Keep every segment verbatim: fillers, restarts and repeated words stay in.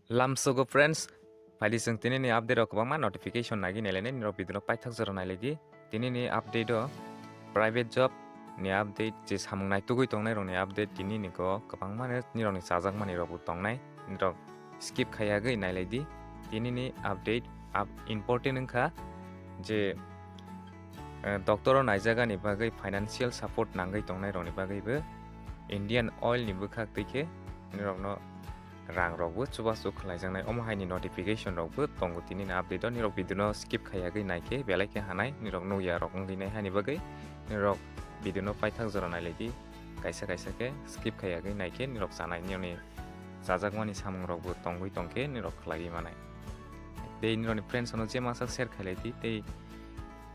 Lamsogo friends, phaidi chwng tinini update o kwbangma notification nagwi nailainai, nirok video no paithak jora nailaidi. Tinini update o private job ni update je samung naitugwi tongnai rokni update tinini go kwbangma nirokni chajakmani rokbo tongnai, nirok skip khaiyagwi nailaidi. Tinini update up important wngkha je, eh, doctor o naijagani bagwi financial support nangwi tongnai rokni bagwibo Indian Oil ni bwkhak twi khe nirokno rang rokbo chubachu khlaijaknai, omo haini notification rokbo tongo tinini update o. Nirok video no skip khaiyagwi naikhe belai khe hanai, nirok nukya rok wngwi nai hani bagwi nirok video no paithak jora nailaidi. Kaisa kaisa khe skip khaiyagwi naikhe nirok chanai niyoni chajakmani samung rokbo tongwi tongkhe nirok khlaiwi manai. Tei nirokni friends no je masa share khailaidi tei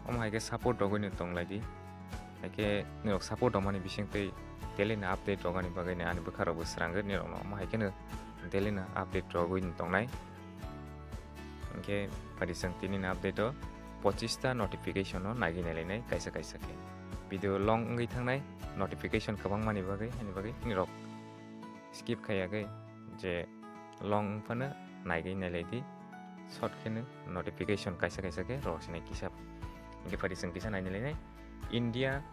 omo hai khe support rogwi no tonglaidi. Hai khe nirok support rwmani bising tei daily ni update rogani bagwi ni ani bwkha rokbo srangwi nirokno omo hai kheno daily ni update rogwi no tongnai. Hinkhe phaidi chwng tinini update o pochista notification no nagwi nailainai kaisa kaisa khe. Video long wngwi thangnai, notification kwbangmani bagwi, haini bagwi nirok skip khaiyagwi je long wngphano naigwi nailaidi, short kheno notification kaisa kaisa khe rw sinai kisa. Hinkhe phaidi chwng kisa nai nailainai. India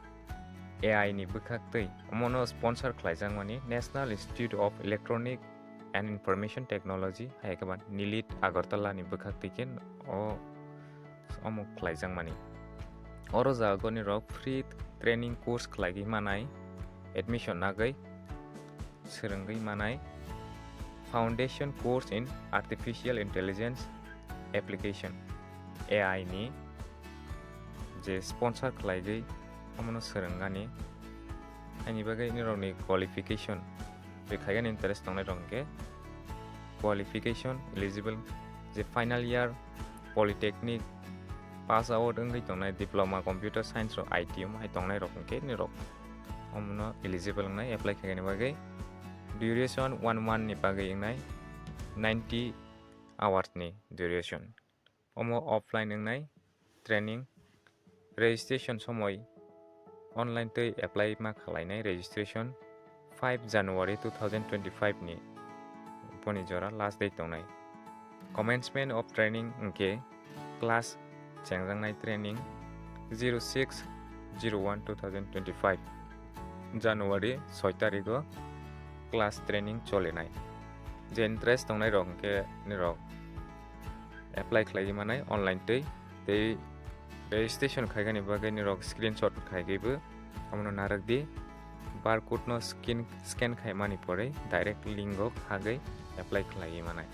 A I ni bwkhak twi omono sponsor khlaijakmani National Institute of Electronic and Information Technology, hai khe ba nilit Agartala ni bwkhak twi khe o omo khlaijakmani. Oro jaga nirok free training course khlaigwi manai, admission nagwi swrwngwi manai, foundation course in artificial intelligence application, A I ni je sponsor khlaigwi omono swrwngani. Haini bagwi nirokni qualification je khaigani interest tongnai rok hwnkhe qualification eligible je final year polytechnic pass out wngwi tongnai, diploma computer science rok, I T omo hai tongnai rok hwnkhe nirok omono eligible wngnai apply khaigani bagwi. Duration one month ni bagwi wngnai, ninety hours ni duration. Omo offline wngnai training. Registration somoi online tei apply ma khwlainai. Registration five January two thousand twenty-five ni boni jora last date tongnai. Commencement of training hwnkhe class chengjaknai training zero six zero one two thousand twenty-five January soi tarigo class training cholinai. Je interest tongnai rok hwnkhe nirok apply khlaiwi manai online tei, tei registration khaigani bagwi nirok screenshot khaigwibo omono narwk di. Barcode no scan, scan khaimani pore direct link o khagwi apply khlaiwi manai.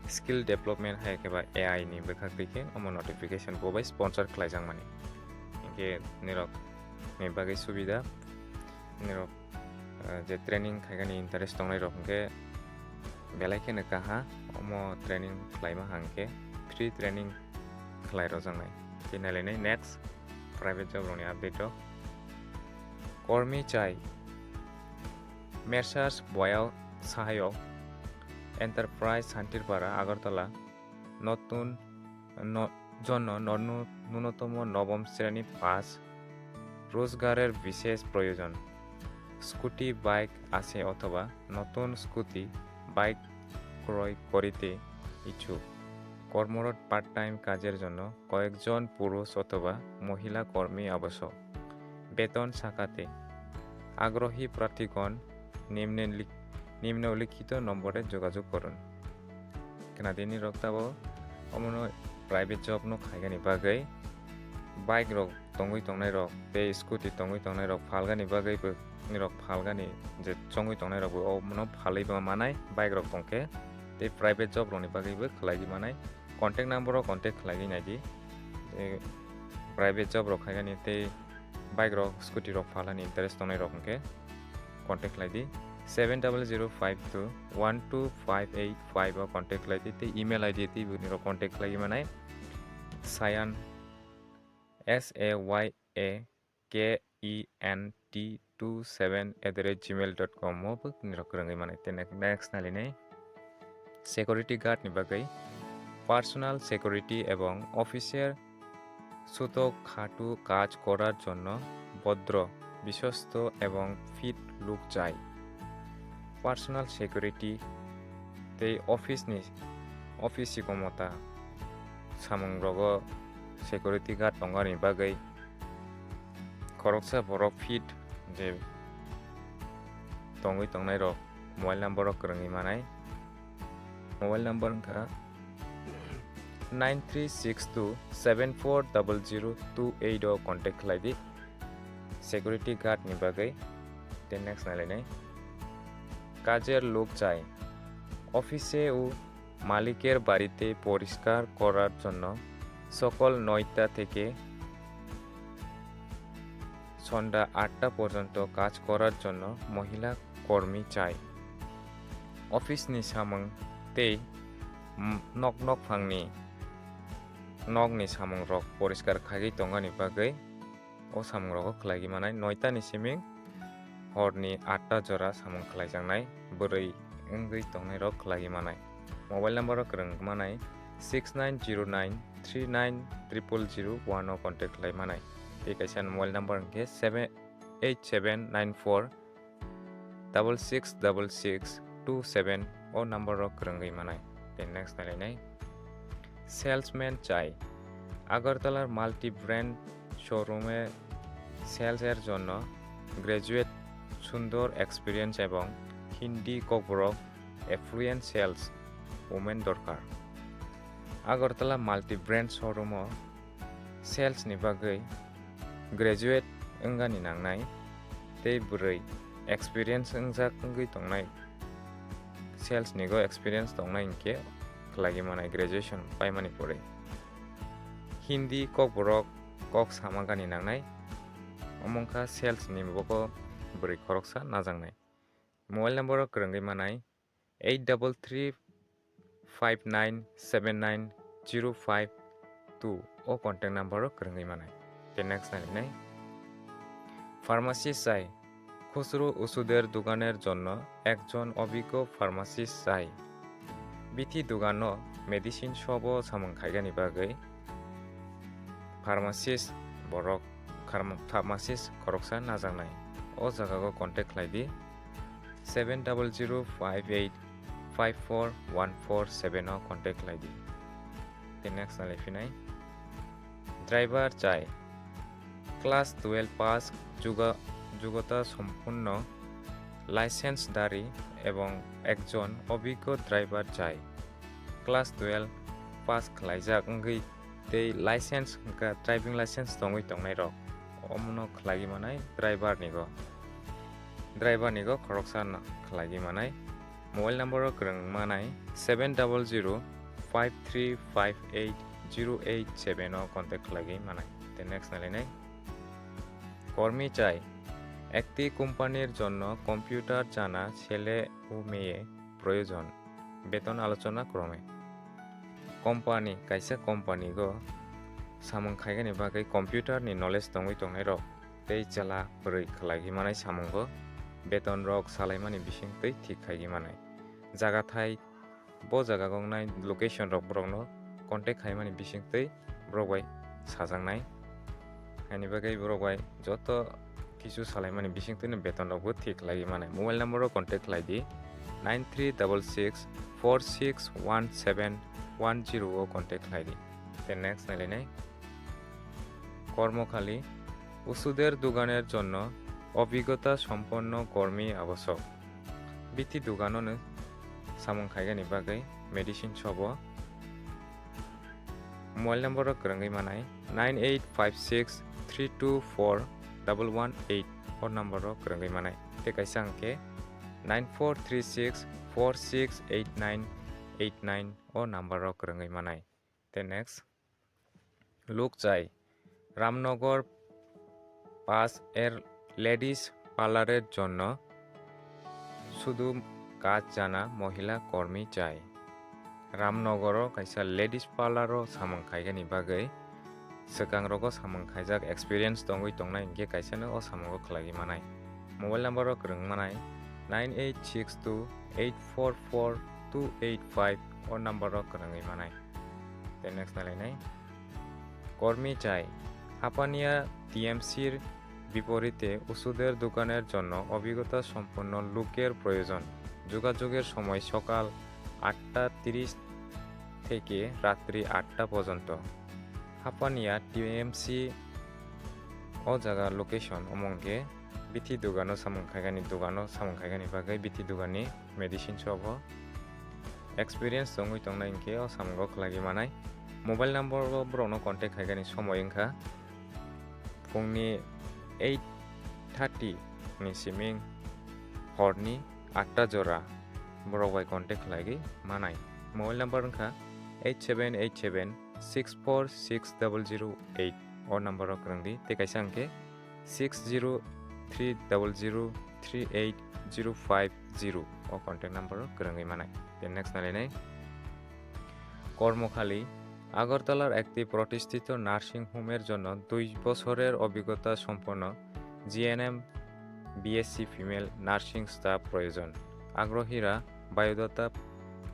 Skill development hai khe ba A I ni bwkhak twi khe omo notification bo bai sponsor khlaijakmani. Hinkhe nirok ni bagwi subida, nirok, eh, je training khaigani interest tongnai rok hinkhe belai kheno kaha omo training khlaima hang khe free training khlai rwjaknai. Tei nailainai next private job rokni update o. Kormi chai Messrs Boyao Sahayok Enterprise Santirpara Agartala নতুন ন-, জন্য ননু-, ন্যূনতম নবম শ্রেণী পাস, রোজগারের বিশেষ প্রয়োজন, স্কুটি বাইক আছে অথবা নতুন স্কুটি বাইক ক্রয় করিতে ইচ্ছুক, কর্মরত পার্ট টাইম কাজের জন্য কয়েকজন পুরুষ অথবা মহিলা কর্মী আবশ্যক। বেতন শাখাতে আগ্রহী প্রার্থীগণ নিম্নে লিখ-, নিম্নলিখিত নম্বরে যোগাযোগ করুন। Khna di nirok tabo omono private job no khaigani bagwi bike rok tongwi tongnai rok tei scooty tongwi tongnai rok phalgani bagwi bo nirok phalgani je chongwi tongnai rok bo omono phalwi bo manai bike rok tongkhe tei private job rokni bagwi bo khlaigwi manai. Contact number o contact khlaigwi naidi. Eh, private job rok khaigani tei bike rok, scooty rok phalani interest tongnai rok hwnkhe contact khlai di. Seven double zero five two one two five eight five o contact khlai di tei email I D tei bini rok contact khlai manai. Sayan, S A Y A K E N T two seven at the rate gmail dot com o bo nirok kwrwngwi manai. Tei ne-, next nailainai security guard ni bagwi personal security ebong officer ছোটখাটো কাজ করার জন্য ভদ্র, বিশ্বস্ত এবং ফিট লোক চাই। Personal security tei office ni, office sikomota samung rogo security guard tongani bagwi khoroksa borok fit je tongwi tongnai rok mobile number o kwrwngwi manai. Mobile number wngkha nine three six two seven four double zero two eight o contact khlai di security guard ni bagwi. Tei next nailainai, কাজের লোক চাই। অফিসে ও মালিকের বাড়িতে পরিষ্কার করার জন্য সকাল নয়টা থেকে সন্ধ্যা আটটা পর্যন্ত কাজ করার জন্য মহিলা কর্মী চাই। Office ni samung tei, mm, nok nok phangni nok ni samung rok poriskar khagwi tongani bagwi o samung rogo khlagwi manai. Noita ni siming hor ni atta jora samung khlaijaknai bwrwi wngwi tongnai rok khlagwi manai. Mobile number o kwrwng manai six nine zero nine three nine triple zero one o contact khlai manai. Tei kaisa mobile number hwnkhe seven eight seven nine four double six double six two seven o number o kwrwngwi manai. Tei next nailainai, salesman chai. আগরতলার multi brand শোরুমে সেলসের জন্য গ্র্যাজুয়েট, সুন্দর এক্সপিরিয়েন্স এবং হিন্দি Kokborok, effluent sales women দরকার। Agartala multi brand শোরুমও sales ni bagwi graduate wngani nangnai tei bwrwi experience wngjak wngwi tongnai, sales ni go experience tongnai hinkhe khlagwi manai graduation paimani pore. Hindi kokborok kok sama gani nangnai, omo wngkha sales ni bobo bwrwi khoroksa najaknai. Mobile number o kwrwngwi manai eight double three five nine seven nine zero five two o contact number o kwrwngwi manai. Tei next nailainai, pharmacist chai. খুচরো ওষুধের দোকানের জন্য একজন অভিজ্ঞ ফার্মাসিস্ট চাই। Bithi dogano medicine shop o samung khaigani bagwi pharmacist borok, pharm-, pharmacist khoroksa najaknai. O jaga o contact khlai di. Seven double zero five eight five four one four seven o contact khlai di. Tei next nalai phinai, driver chai. Class twelve pass, juga-, যোগ্যতা সম্পন্ন, license দারি এবং একজন অভিজ্ঞ driver চাই। Class twelve pass khlaijak wngwi tei license, hwnkha driving license tongwi tongnai rok, omono khlaiwi manai driver ni go. Driver ni go khoroksa no khlaiwi manai. Mobile number o kwrwng manai seven double zero five three five eight zero eight seven o contact khlaiwi manai. Tei next nailainai, কর্মী চাই। একটি কোম্পানির জন্য কম্পিউটার জানা ছেলে ও মেয়ে প্রয়োজন। বেতন আলোচনা ক্রমে। Company, kaisa company go samung khaigani bagwi computer ni knowledge tongwi tongnai rok tei chwla bwrwi khlaiwi manai samungo beton rok salaimani bisingtwi thik khaigwi manai. Jaga thai, bo jaga gongnai location rok borokno contact khaimani bisingtwi borok bai sajaknai. Haini bagwi borok bai joto kisu salaimani bisingtwino beton rokbo thik khlaiwi manai. Mobile number o contact khlai di, nine three double six four six one seven one zero o contact khlai di. Tei next nailainai, কর্মখালী, ওষুধের দোকানের জন্য অভিজ্ঞতা সম্পন্ন কর্মী আবশ্যক। Bithi dogano no samung khaigani bagwi medicine shop o. Mobile number o kwrwngwi manai nine eight five six three two four double one eight, o number o kwrwngwi manai. Tei kaisa hwnkhe nine four three six four six eight nine eight nine, o number o kwrwngwi manai. Tei next, লোক চাই। রামনগর পাঁচ এর লেডিস পার্লারের জন্য শুধু কাজ জানা মহিলা কর্মী চাই। Ramnogor o kaisa ladies parlour o samung khaigani bagwi swkang rogo samung khaijak experience tongwi tongnai hinkhe kaisa no o samungo khlaiwi manai. Mobile number o kwrwng manai nine eight six two eight four four two eight five, o number o kwrwngwi manai. Tei next nailainai, কর্মী চাই। হাপানিয়া টিএমসির বিপরীতে ওষুধের দোকানের জন্য অভিজ্ঞতা সম্পন্ন লোকের প্রয়োজন। যোগাযোগের সময় সকাল atta tiris theke ratri atta porjonto. Hapania T M C o jaga location omo hwnkhe bithi dugano samung khaigani, dugano samung khaigani bagwi bithi dugani medicine shop o experience tongwi tongnai hwnkhe o samungo khlaiwi manai. Mobile number o borokno contact khaigani somoi wngkha phungni eight thirty ni siming horni atta jora borok bai contact khlaiwi manai. Mobile number wngkha eight seven eight seven six four six double zero eight. O number o kwrwng di, tei kaisa hwnkhe six zero three double zero three eight zero five zero. O contact number o kwrwngwi manai. Tei next nalainai. কর্মখালী, আগরতলার একটি প্রতিষ্ঠিত নার্সিং হোমের জন্য দুই বছরের অভিজ্ঞতা সম্পন্ন GNM BSc female nursing staff প্রয়োজন। আগ্রহীরা বায়োডাটা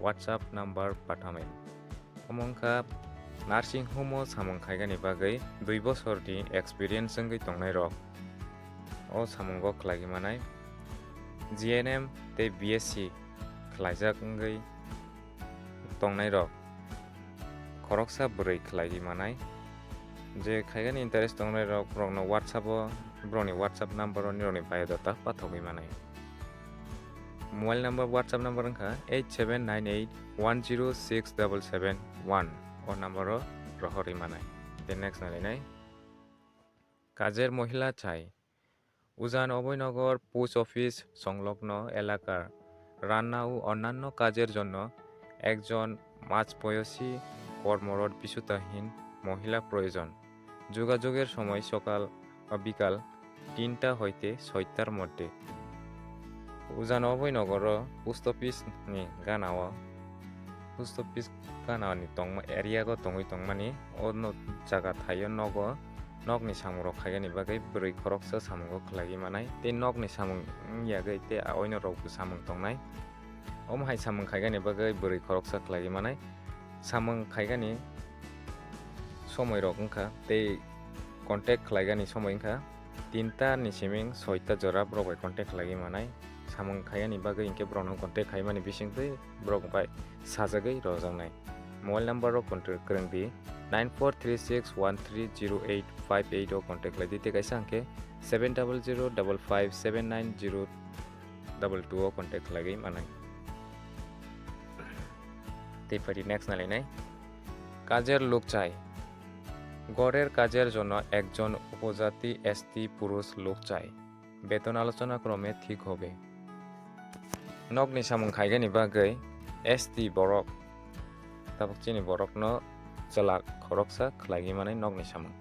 WhatsApp নাম্বার পাঠাবেন। Omo wngkha nursing home o samung khaigani bagwi dui bosorni experience wngwi tongnairok o samungo khlaiwi manai. G N M tei B S C khlaijak wngwi tongnairok khoroksa bwrwi khlaiwi manai. Je khaigani interest tongnairok borokno WhatsApp o, borokni WhatsApp number o nirokni biodata pathogwi manai. Mobile number, WhatsApp number wngkha eight seven nine eight one zero six double seven one. O number o rohorwi manai. Then next nalainai. কাজের মহিলা চাই। উজান Abhaynagar post office সংলগ্ন এলাকার রান্না ও অন্যান্য কাজের জন্য একজন মাঝবয়সী কর্মরত বিশ্বতাহীন মহিলা প্রয়োজন। যোগাযোগের সময় সকাল বা বিকাল তিনটা হইতে ছয়টার মধ্যে। Ujano oboi nogoro post office ni ganao, post office ganani tongma area go tongwi tongmani o no jaga thaio nogo, nokni samungrok khaigani bagwi bwrwi khoroksa samungo khlaiwi manai tei nokni samung wngya gwi tei a oino rokbo samung tongnai. Omo hai samung khaigani bagwi bwrwi khoroksa khlaiwi manai. Samung khaigani somoirok wngkha tei contact khlaigani somoi wngkha tinta ni siming soita jora borok bai contact khlaiwi manai. Samung khaigani bagwi hinkhe borokno contact khaimani bisingtwi borok bai sajagwi rojaknai. Mobile number rok contact kwrwng di nine four three six one three zero eight five eight o contact khlai di tei kaisa hinkhe seven double zero double five seven nine zero double two o contact khlaiwi manai. Tei phaidi next nalainai. কাজের লোক চাই। ঘরের কাজের জন্য একজন উপজাতি এসটি পুরুষ লোক চাই। বেতন আলোচনা ক্রমে ঠিক হবে। Nokni samung khaigani bagwi S T borok, tabuk chini borokno chwla khoroksa khlaiwi manai nokni samung.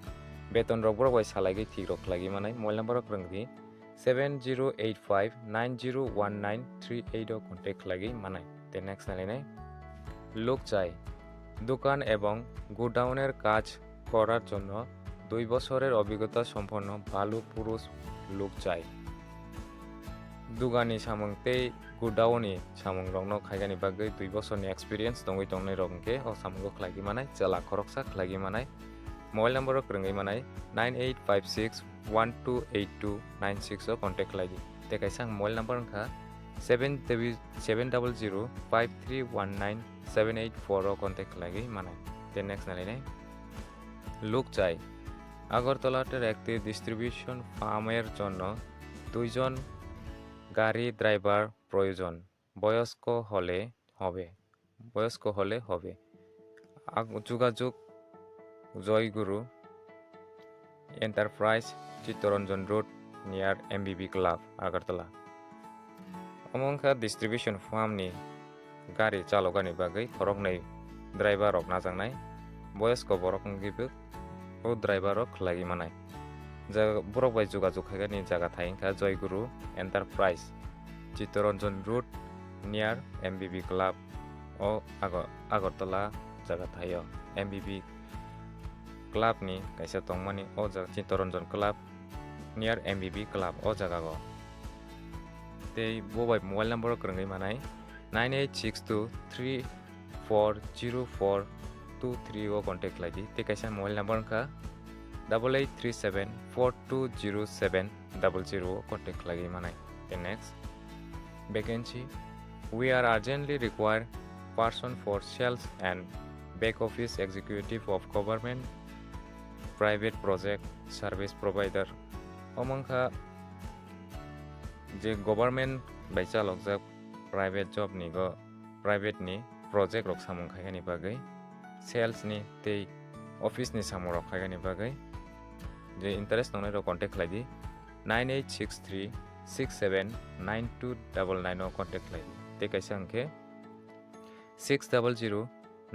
Beton rok borok bai salaigwi thik rok khlaiwi manai. Mobile number rok kwrwng di seven zero eight five nine zero one nine three eight o contact khlaiwi manai. Tei next nalainai. লোক চাই। দোকান এবং গোডাউনের কাজ করার জন্য দুই বছরের অভিজ্ঞতা সম্পন্ন ভালো পুরুষ লোক চাই। Dugani samung tei godown ni samung rokno khaigani bagwi dui bosorni experience tongwi tongnai rok hwnkhe o samungo khlaiwi manai, chwla khoroksa khlaiwi manai. Mobile number o kwrwngwi manai nine eight five six one two eight two nine six o contact khlai di. Tei kaisa ang mobile number wngkha seven double zero five three one nine seven eight four o contact khlaiwi manai. Tei next nalainai. লোক চাই। আগরতলার একটি ডিস্ট্রিবিউশন ফার্মের জন্য দুইজন গাড়ি ড্রাইভার প্রয়োজন। বয়স্ক হলে হবে। বয়স্ক হলে হবে। আগ-, যোগাযোগ জয়গুরু এন্টারপ্রাইজ, চিত্তরঞ্জন রোড, নিয়ার এমবিবি ক্লাব, Agartala. Omo wngkha distribution farm ni gari chalokani bagwi khoroknwi driver rok najaknai, boyosko borok wngwi bo o driver rok khlaiwi manai. Jaga borok bai jogajog khaigani jaga thai wngkha Joyguru Enterprise, Chittaranjan Road, near M B B Club, o Ago-, Agartala jaga thaio. M B B Club ni kaisa tongmani o jaga Chittaranjan Club, near M B B Club o jaga o. Tei bo bai mobile number o kwrwngwi manai nine eight six two three four zero four two three o contact khlai di. Tei kaisa mobile number wngkha double eight three seven four two zero seven double zero o contact khlaiwi manai. Tei next vacancy, we are urgently require person for sales and back office executive of government, private project, service provider. Omo wngkha je government bai chalokjak private job ni go, private ni project rok samung khaikani bagwi, sales ni tei office ni samung rok khaikani bagwi je interest tongnai rok contact khlai di, nine eight six three six seven nine two double nine o contact khlai di. Tei kaisa hwnkhe six double zero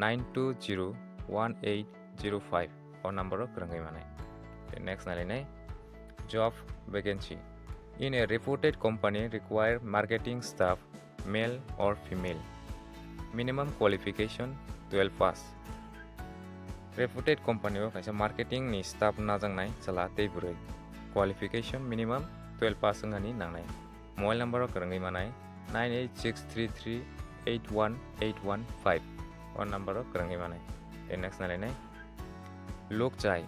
nine two zero one eight zero five o number o kwrwngwi manai. Tei next nailainai job vacancy. In a reputed company require marketing staff, male or female. Minimum qualification twelve pass. Reputed company o kaisa marketing ni staff najaknai chwla tei bwrwi. Qualification minimum twelve pass wngani nangnai. Mobile number o kwrwngwi manai nine eight six three three eight one eight one five o number o kwrwngwi manai. Tei next nalainai luk chai.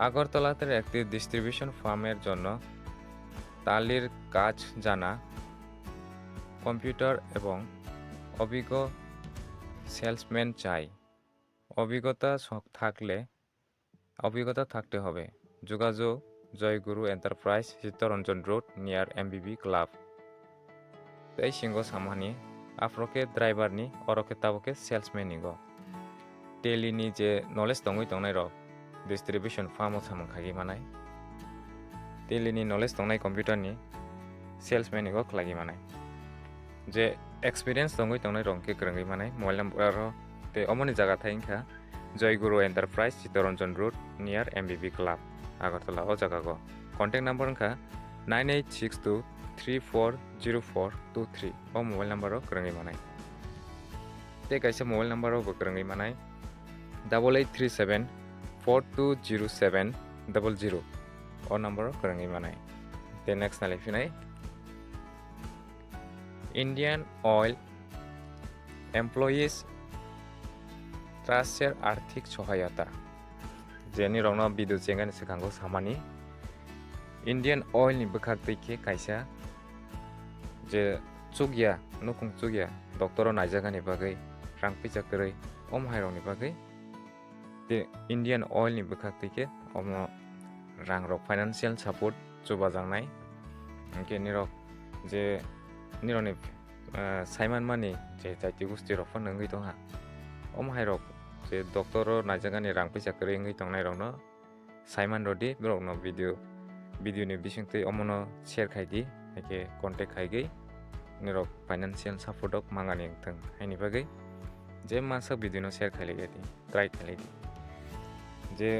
আগরতলাতে একটি ডিস্ট্রিবিউশন ফার্মের জন্য তালির কাজ জানা, কম্পিউটার এবং অভিজ্ঞ সেলসম্যান চাই। অভিজ্ঞতা সক-, থাকলে, অভিজ্ঞতা থাকতে হবে। যোগাযোগ, জয়গুরু এন্টারপ্রাইজ, চিত্তরঞ্জন রোড, নিয়ার এমবিবি club. Tei singo samani, aphro khe driver ni, oro khe tabuk khe salesman ni go. Tally ni je knowledge tongwi tongnai rok, distribution firm o samung khaiwi manai. Tally ni knowledge tongnai computer ni salesman ni go khlaiwi manai. Je experience tongwi tongnai rok khe kwrwngwi manai, mobile number aro tei omoni jaga thai wngkha Joy Guru Enterprise, Chittaranjan Road, near M B B Club, Agartala o jaga go. Contact number wngkha nine eight six two three four zero four two three. O mobile number o kwrwngwi manai. Tei kaisa mobile number o bo kwrwngwi manai, double eight three seven four two zero seven double zero. O number o kwrwngwi manai. Tei next nalai phinai, Indian Oil Employees Trust er arthik sohayata. Je nirokno video chengani swkango samani, Indian Oil ni bwkhak twi khe kaisa je chukya, nukhung chukya, doctor o naijakani bagwi rang pisa kwrwi, omo hai rokni bagwi tei Indian Oil ni bwkhak twi khe omo rang rok financial support chubajaknai. Hinkhe nirok je nirokni, ah, saimanmani je jaiti gusti rok phano wngwi tongha, omo hai rok je doctor o naijakani rang pisa kwrwi wngwi tongnai rokno saiman rwdi, borokno video, video ni bisingtwi omono share khai di, haikhe contact khaigwi nirok financial support rok mangani wngthung haini bagwi je mansak video no share khailai di, try khailai di. Je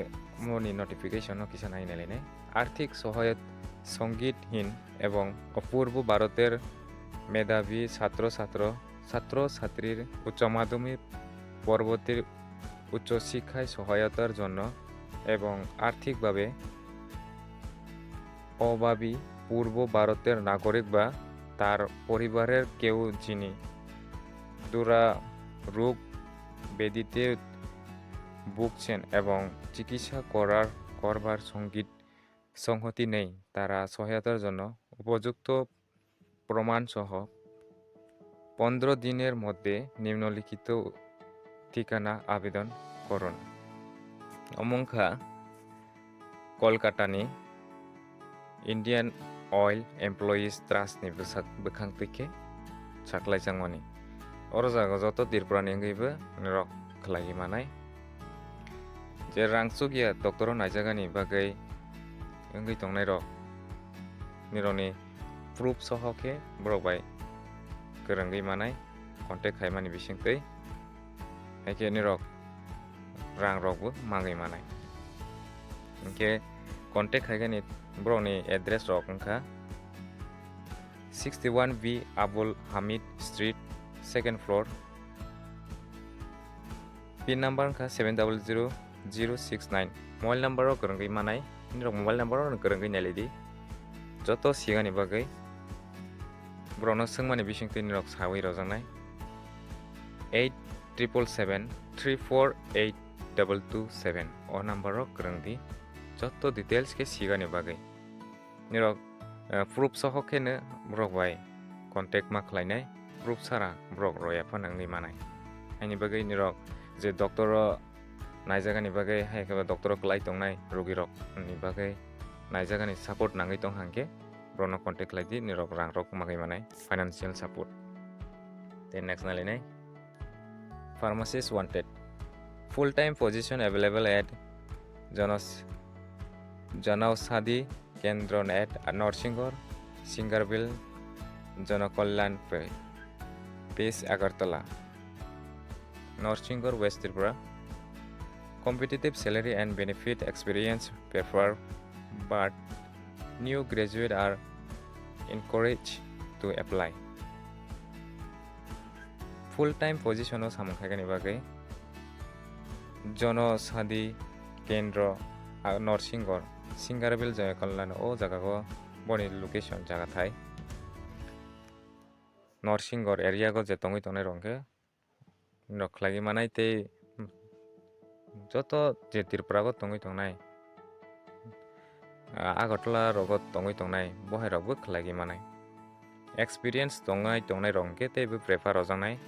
moni notification no kisa nai nai lainai. আর্থিক সহায়তা সঙ্গীতহীন এবং অপূর্ব ভারতের মেধাবী ছাত্র ছাত্র, ছাত্র ছাত্রীর উচ্চ মাধ্যমিক পরবর্তী উচ্চশিক্ষায় সহায়তার জন্য এবং আর্থিকভাবে অভাবী পূর্ব ভারতের নাগরিক বা তার পরিবারের কেউ যিনি দুরারোগ ব্যাধিতে ভুগছেন এবং চিকিৎসা করার, করবার সঙ্গীত সংহতি নেই, তারা সহায়তার জন্য উপযুক্ত প্রমাণ সহ পনেরো দিনের মধ্যে নিম্নলিখিত ঠিকানা আবেদন করুন। Omo wngkha Kolkata ni Indian Oil Employees Trust ni bwsak-, bwkhang twi khe saklaijakmani. Oro jaga joto Tripura ni wngwi bo norok khlaiwi manai. Je rang chukya doctor o naijagani bagwi wngwi tongnai rok, nirokni proof soho khe borok bai kwrwngwi manai, contact khaimani bisingtwi, haikhe nirok rang rok bo mangwi manai. Hinkhe contact khaikani borokni address rok wngkha sixty one B Abul Hamid Street, second floor, pin number wngkha seven double zero zero six nine. Mobile number o kwrwngwi manai, nirok mobile number o kwrwngwi nailai di. Joto sigani bagwi borokno swngmani bisingtwi nirok sawi rojaknai eight triple seven three four eight double two seven. O number o kwrwng di, joto details khe sigani bagwi. Nirok, eh, proof soho kheno borok bai contact ma khlainai, proof sara borok roya phano wngwi manai. Ani bagwi nirok je doctor o naijagani bagwi, hai khe doctor o kwlai tongnai rogirok ni bagwi naijagani support nangwi tong hangkhe borokno contact khlai di, nirok rang rok magwi manai, financial support. Tei next nailainai, pharmacist wanted, full time position available at Jonos Janausadi Kendra at Norsinghor, Singarbil, Jonokolyan Pe-, Pes Agartala, Norsinghor, West Tripura. Competitive salary and benefit, experience preferred, but new graduate are encouraged to apply. Full time position o samung khaikani bagwi Jonosadi Kendra, ah, Norsinghor, Singarbil, Jonokolyan o jaga o boni location jaga thai. Norsinghor area o je tongwi tongnai rok hwnkhe nok khlaiwi manai tei joto je Tripura o tongwi tongnai, ah, Agartala rogo tongwi tongnai bo hai rokbo khlaiwi manai. Experience tongnai tongnai rok hwnkhe teibo prefer rojaknai.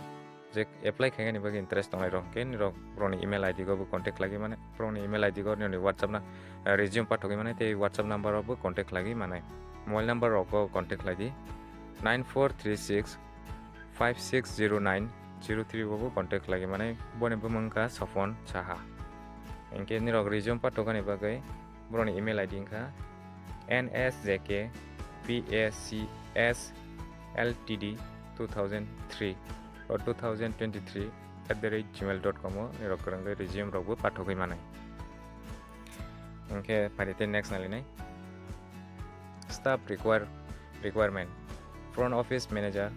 Je apply khainani bagwi interest tongnai rok hwnkhe nirok borokni email I D go bo contact khlaiwi manai. Borokni email I D go nini WhatsApp na, ah, resume pathogwi manai tei WhatsApp number rok bo contact khlaiwi manai. Mobile number rok go contact khlai di, nine four three six five six zero nine zero three bo bo contact khlaiwi manai. Boni bumung wngkha Sopon Saha. Hinkhe nirok resume pathogani bagwi borokni email I D wngkha N S J K P A C S L T D two thousand three o two thousand twenty-three at the rate gmail dot com o nirok kwrwngwi resume rokbo pathogwi manai. Hinkhe phaidi tei next nailainai. Staff require, requirement. Front office manager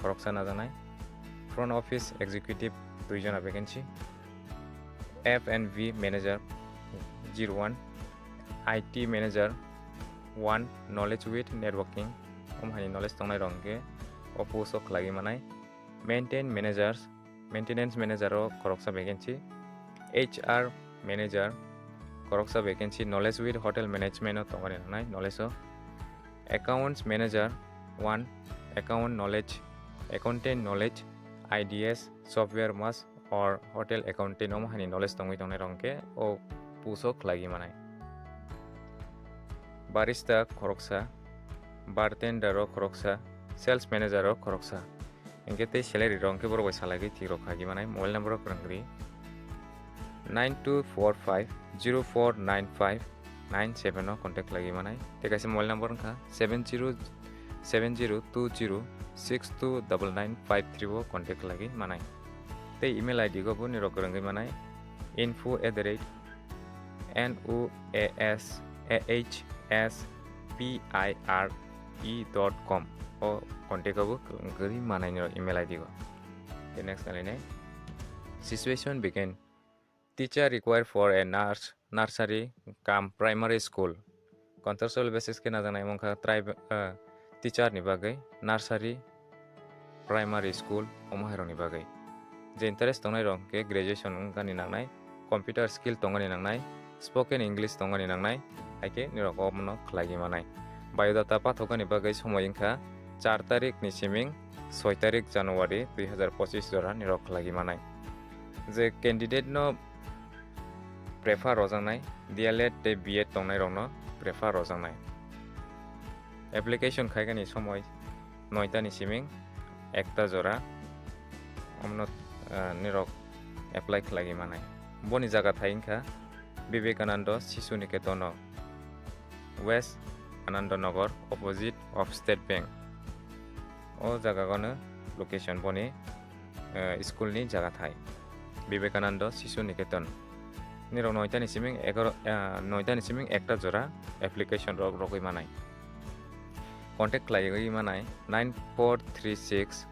khoroksa najaknai. Front office executive dui jona vacancy. F and V manager zero one. I T manager one. Knowledge with networking, omo hani knowledge tongnai rok hwnkhe o post o khlaiwi manai. Maintain managers, maintenance manager o khoroksa vacancy. H R manager khoroksa vacancy, knowledge with hotel management o tongmani nangnai knowledge o. Accounts manager one, account knowledge, accountant knowledge, I D S, software master or hotel accountant omo hani knowledge tongwi tongnai rok hwnkhe o post o khlaiwi manai. Barista khoroksa, bartender o khoroksa, sales manager o khoroksa. Hinkhe tei salary rok hinkhe borok bai salaiwi thik rok khaigwi manai. Mobile number rok kwrwng kwrwi nine two four five zero four nine five nine seven o contact khlaiwi manai. Tei kaisa mobile number wngkha seven zero seven zero two zero six two double nine five three o contact khlaiwi manai. Tei email I D go bo nirok kwrwngwi manai, info at the rate N O A S A H S P I R E dot com o contact o bo kwrwngwi manai nirok email I D go. Tei next nailainai, situation begin. Teacher required for a nurse, nursery cum primary school. Contractual basis khe najaknai wngkha tribe, ah, teacher ni bagwi nursery, primary school omo hai rokni bagwi. Je interest tongnai rok hwnkhe graduation wngkani nangnai, computer skill tongani nangnai, spoken English tongani nangnai, hai khe nirok omono khlaiwi manai. Biodata pathokani bagwi somoi wngkha char tarik ni siming soi tarik January dui hazar pochis jora nirok khlaiwi manai. Je candidate no prefer rojaknai, D L Ed tei B Ed tongnai rokno prefer rojaknai. Application khaikani somoi noita ni siming ekta jora, omono, ah, nirok apply khlaiwi manai. Boni jaga thai wngkha Vivekananda Shishu Niketono, West Anandanagar, opposite of State Bank. O jaga gono location boni, eh, school ni jaga thai, Vivekananda Shishu Niketan. Nirok noita ni siming egaroh, eh, noita ni siming ekta jora application rok rogwi manai. Contact khlaiwi manai nine four three six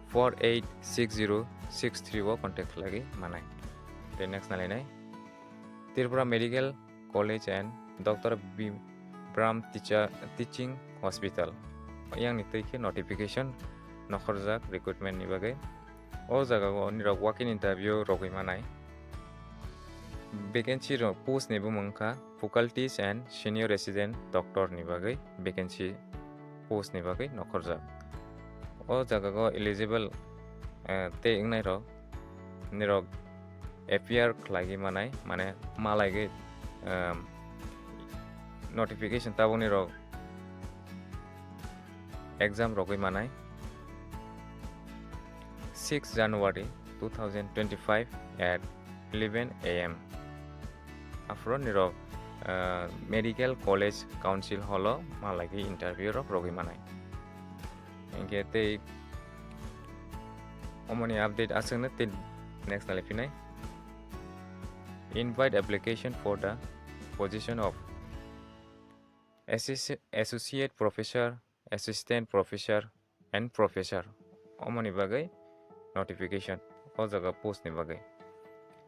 four eight six zero six three o contact khlaiwi manai. Tei next nalainai Tripura Medical College and Doctor Bibram Teacher, Teaching Hospital. Yang ni twi khe notification nokhorjak recruitment ni bagwi. O jaga o nirok walk-in interview rogwi manai. Vacancy rok post ni bumung kha faculties and senior resident doctor ni bagwi vacancy post ni bagwi nokhorjak. O jaga o eligible, eh, tei wngnai rok nirok appear khlaigwi manai, mane malaigwi, um, notification tabuk nirok exam rogwi manai. Six January two thousand twenty-five at eleven A M. Aphuru nirok, uh, Medical College Council Hall o malaigwi interview rok rogwi manai. Hinkhe tei omoni update aswkno tei next nalai phinai. Invite application for the position of associ-, associate professor, assistant professor and professor. Omoni bagwi notification, o jaga post ni bagwi.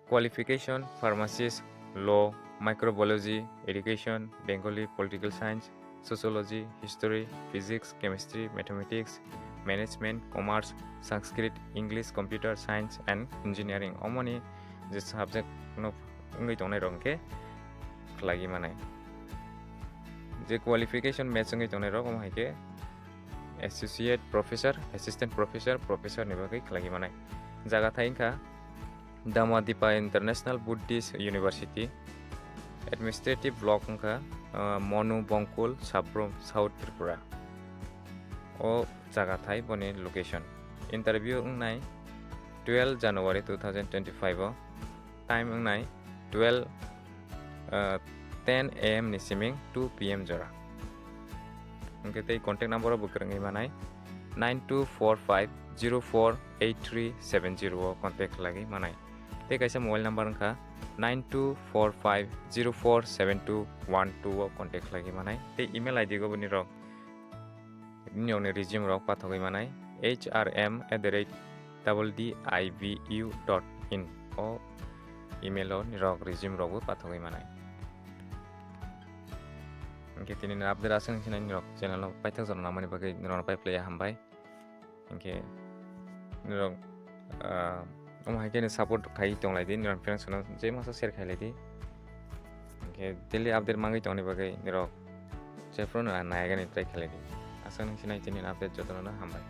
Qualification: pharmacist, law, microbiology, education, Bengali, political science, sociology, history, physics, chemistry, mathematics, management, commerce, Sanskrit, English, computer science and engineering. Omoni je subject no wngwi tongnai rok hwnkhe khlaigwi manai. Je qualification match wngwi tongnai rok, omo hai khe associate professor, assistant professor, professor ni bagwi khlaigwi manai. Jaga thai wngkha Damadipa International Buddhist University, administrative block wngkha, uh, Monu Bongkul, Sabrum, South Tripura. O jaga thai boni location. Interview wngnai twelve January two thousand twenty-five o. Time wngnai twelve, uh, ten A M ni siming two P M jora. Hwnkhe tei contact number o bo kwrwngwi manai, nine two four five zero four eight three seven zero o contact khlaiwi manai. Tei kaisa mobile number wngkha nine two four five zero four seven two one two o contact khlaiwi manai. Tei email I D go boni rok nini resume rok pathogwi manai, H R M at the rate double D I V U dot in o email o nirok resume rok bo pathogwi manai. Hwnkhe tini ni update aswk wngkhe nini rok channel o paithak jora nangmani bagwi nirok no pai phlaiya hambai. Hwnkhe nirok, ah, omo hai khe ni support khai tonglai di, nirok friends no je masa share khai lai di. Hwnkhe daily update mangwi tongni bagwi nirok jephuru no nai gani try khlai di. Aswk wngkhe nini update jotono no hambai.